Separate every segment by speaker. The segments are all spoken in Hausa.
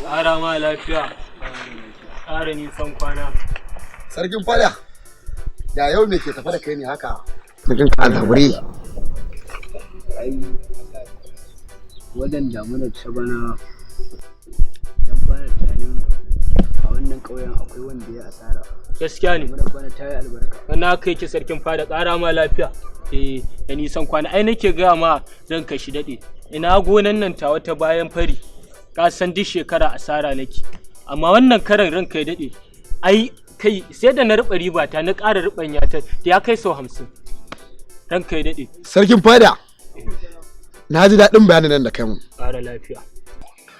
Speaker 1: Ƙara ma lafiya. Ƙara nisan kwana.
Speaker 2: Sarkin fada, ya yau me ke tafa da kai ne haka? Sarkin ka zabure.
Speaker 3: Ai wannan damunar ta bana, dan bana tunanin a wannan ƙauyen akwai wanda ya asara.
Speaker 1: Gaskiya ne.
Speaker 3: Damunar bana ta yi albarka.
Speaker 1: Wannan haka yake, sarkin fada, ƙara ma lafiya. Eh, da nisan kwana. Ai nake gaya ma, ranka shi daɗe. Ina gonan nan tawa ta bayan fari. Ka san duk shekara asara nake. Amma wannan karan, ranka ya daɗe. Ai kai sai da na ruɓa riba ta, na ƙara ruɓanya ta ya kai sau 50. Ranka ya daɗe.
Speaker 2: Sarkin fada, na ji daɗin bayanin nan da kai mun.
Speaker 1: Ƙara lafiya.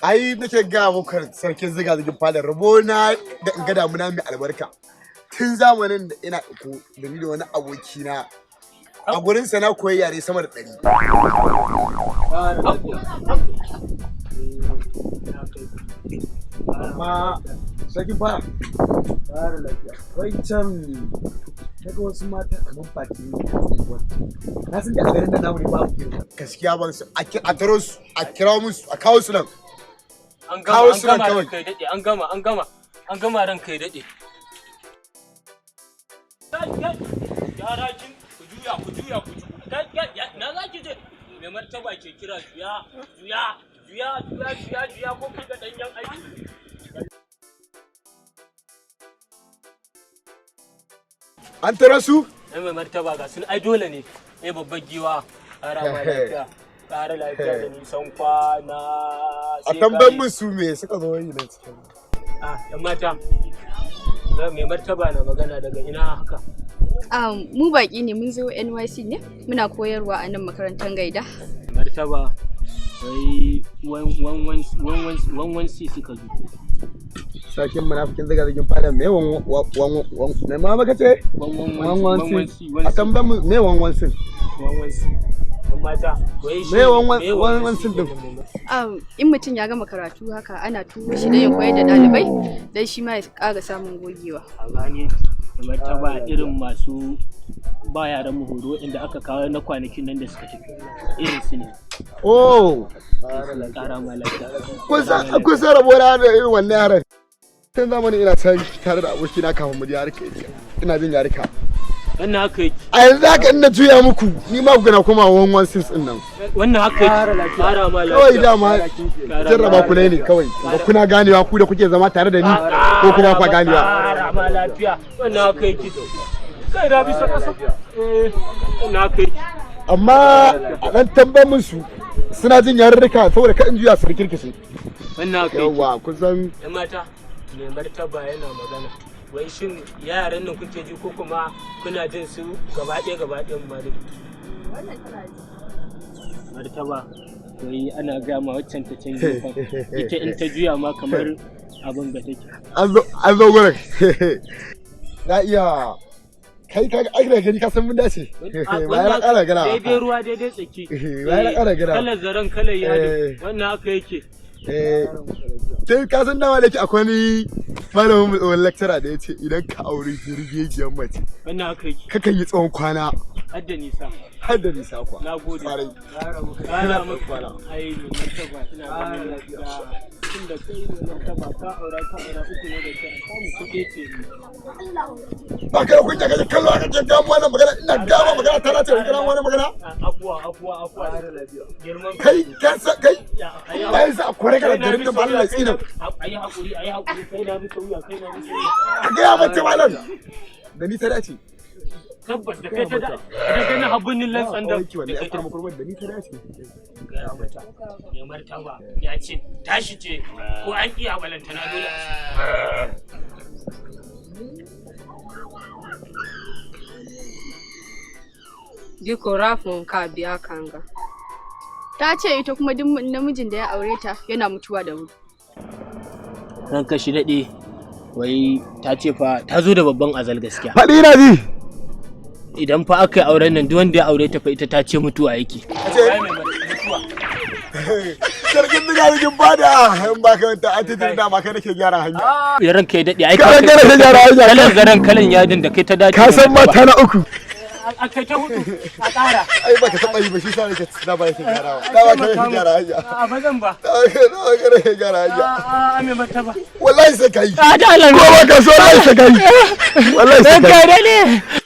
Speaker 2: Ai nake ga muku, sarkin ziga zigin fada, rabo na da in ga damuna mai albarka. Tun zamanin da ina iko da ni da wani abokina, a gurin sa na koyi yare sama da 100.
Speaker 1: Ƙara lafiya.
Speaker 2: Amma sarkin fada,
Speaker 3: Ƙara lafiya.
Speaker 2: Wai can daga wasu mata kamar fati ne, na san da a garin da namu ne babu irin gaskiya, ban su a taro su, a kira musu, a kawo su nan.
Speaker 1: An
Speaker 2: Kawo
Speaker 1: gama, an
Speaker 2: su nan
Speaker 1: gama,
Speaker 2: kawai.
Speaker 1: ranka ya daɗe, an gama, an gama, an gama, ranka ya daɗe. Yara kin ku juya, ku juya, ku juya. Na za ki je? Mai martaba ke kira, juya, juya, juya, juya, juya, juya, ko kai ga ɗanyen aiki.
Speaker 2: An taro su.
Speaker 1: Ai mai martaba, ga sun, ai dole ne. Eh, babbar giwa, ƙara ma lafiya. Ƙara lafiya da nisan kwana.
Speaker 2: A tambayan mun su me suka zo yi nan cikin.
Speaker 1: Ah, ‘yan mata. Mai martaba na magana, daga ina haka?
Speaker 4: Mu baƙi ne, mun zo NYC ne, muna koyarwa a nan makarantar Gaida.
Speaker 1: Martaba, wai 1 1 C suka zo.
Speaker 2: Sarkin munafikin ziga zigin fada, me wan wan wan me ma maka ce?
Speaker 1: 1 1
Speaker 2: 1
Speaker 1: 1
Speaker 2: 1
Speaker 1: C.
Speaker 2: A tambayan mun me 1 1 sin.
Speaker 1: 1 1 C. Yan mata, wai shi
Speaker 2: Me 1 1 1 1 sin din?
Speaker 4: In mutum ya gama karatu haka, ana turo shi don ya koyar da ɗalibai don shi ma ya ƙara samun gogewa.
Speaker 1: A gane da martaba, irin masu ba yaran mu horo inda aka kawo na kwanakin nan da suka tafi, irin su ne.
Speaker 2: Oh,
Speaker 1: Kara ma lafiya.
Speaker 2: Kun san rabo na da irin wannan yaran. Tun zamani ina san tare da abokina kafin mu je harka, ina jin yarika.
Speaker 1: Wannan haka yake.
Speaker 2: A yanzu haka ina juya muku, ni ma ku gana koma 1 1 6 din nan.
Speaker 1: Wannan haka yake, kara ma lafiya.
Speaker 2: Kawai dama
Speaker 1: Kara
Speaker 2: jarraba
Speaker 1: ma
Speaker 2: ku ne kawai. Ba kuna ganewa ku da kuke zama tare da ni, ko kuma kwa ganewa?
Speaker 1: Kara ma lafiya. Wannan haka yake. Kai da bisa kasa. Eh, wannan haka yake.
Speaker 2: Amma a dan tambayar mun su suna jin yarurruka, saboda ka in juya su rikirkice.
Speaker 1: Wannan haka yake.
Speaker 2: Yawwa, kun san.
Speaker 1: Yan mata, mai martaba yana magana, wai shin yaran nan kuke ji ko kuma kuna jin su gaba ɗaya, gaba ɗayan ma duk? Martaba, wai ana gaya ma waccan ta can gefen, ita in ta juya ma kamar abin ga take.
Speaker 2: An zo gurin na iya kai ka ai da gani ka san mun dace, bayan na ƙara gana.
Speaker 1: Daidai ruwa daidai tsaki.
Speaker 2: Bayan na ƙara gana.
Speaker 1: Kalar zaren, kalar yadin.
Speaker 2: Eh.
Speaker 1: Wannan haka yake.
Speaker 2: Eh, sai ka san dama da yake akwai wani malamin mu, tsohon lecturer, da ya ce idan ka auri jirgegiyar mace,
Speaker 1: Wannan haka yake.
Speaker 2: kakan yi tsawon kwana.
Speaker 1: Har da nisa.
Speaker 2: Har da nisa kuwa.
Speaker 1: Na gode.
Speaker 2: Kwarai.
Speaker 1: Kara maka. Ai mai martaba, ina ganin da tun da kai mai martaba ka aura uku ne da kai, samu kuɗi ce.
Speaker 2: Ba ka da kunya kaje kallo aka ce ga mu wannan magana, ina gama magana ta nace kana wannan magana.
Speaker 1: Afuwa, afuwa, afuwa, girman
Speaker 2: Kai ka san kai
Speaker 1: Ya, ayi.
Speaker 2: Bayan sa kore ka da garin da ba Allah tsinin.
Speaker 1: Ayi hakuri, ayi hakuri, kai na bisa wuya, kai na bisa wuya.
Speaker 2: Ka gaya mace malam da ni ta dace.
Speaker 1: Tabbas da kai ta da daga na habbunin lantsan da
Speaker 2: Kawai wannan yan kurma kurma da ni ta dace.
Speaker 1: Gaya mata, mai martaba ya ce tashi ce, ko an iya balantana dole a ce.
Speaker 5: Biko rafin ka biya kanga.
Speaker 4: Ta ce ita kuma duk namijin da ya aure ta yana mutuwa da wuri.
Speaker 1: Ranka shi daɗe, wai ta ce fa ta zo da babban azal, gaskiya.
Speaker 2: Faɗi ina ji.
Speaker 1: Idan fa aka yi auren nan, duk wanda ya aure ta fa, ita ta ce mutuwa yake.
Speaker 2: Ce? Sarkin diga rigin bada, in ba ka wanta a titin da ma kai nake gyara hanya.
Speaker 1: Ya ranka ya daɗe, ai
Speaker 2: Ka ranka nake gyara hanya.
Speaker 1: Kalan zaren, kalan yadin, da kai ta dace.
Speaker 2: Ka san mata na uku.
Speaker 1: A kai ta hudu a ƙara.
Speaker 2: Ai baka taba yi ba, shi sa nake na ba yake gyarawa. Da ba ka gyara hanya.
Speaker 1: A ba zan ba.
Speaker 2: Da ba ka gyara hanya.
Speaker 1: A me martaba.
Speaker 2: Wallahi sai ka yi.
Speaker 1: A da Allah.
Speaker 2: Ko ba ka so, wallahi sai ka yi. Wallahi sai
Speaker 1: Ranka
Speaker 2: ka yi.
Speaker 1: daɗe.